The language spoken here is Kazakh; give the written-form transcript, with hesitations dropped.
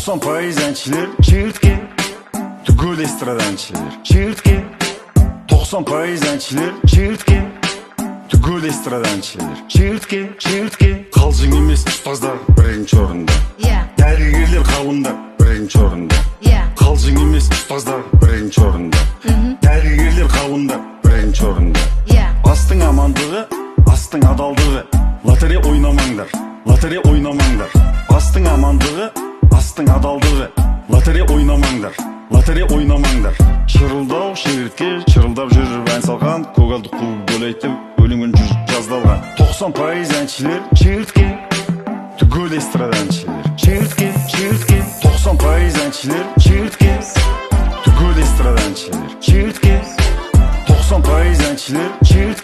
90% әншілер шегіртке, түгел эстрада әншілер шегіртке. 90% әншілер шегіртке, түгел эстрада әншілер шегіртке, шегіртке. Қалжың емес, ұстаздар бірінші орында. Иә. Дәрігерлер, ғалымдар бірінші орында. Иә. Қалжың емес, ұстаздар бірінші орында. Дәрігерлер, ғалымдар бірінші орында. Иә. Астың амандығы, астың адалдығы. Лотерея ойнамаңдар, лотерея ойнамаңдар. Астың амандығы, астың адалдығы. Лотерея ойнамаңдар, лотерея ойнамаңдар. Шырылдау шегіртке шырылдап жүріп ән салған, көгалды қуып гүл өлеңін жүр жаздалған. 90% әншілер шегіртке, түгел эстрада әншілер шегіртке, шегіртке. 90% әншілер шегіртке, түгел эстрада әншілер шегіртке. 90% әншілер шегіртке.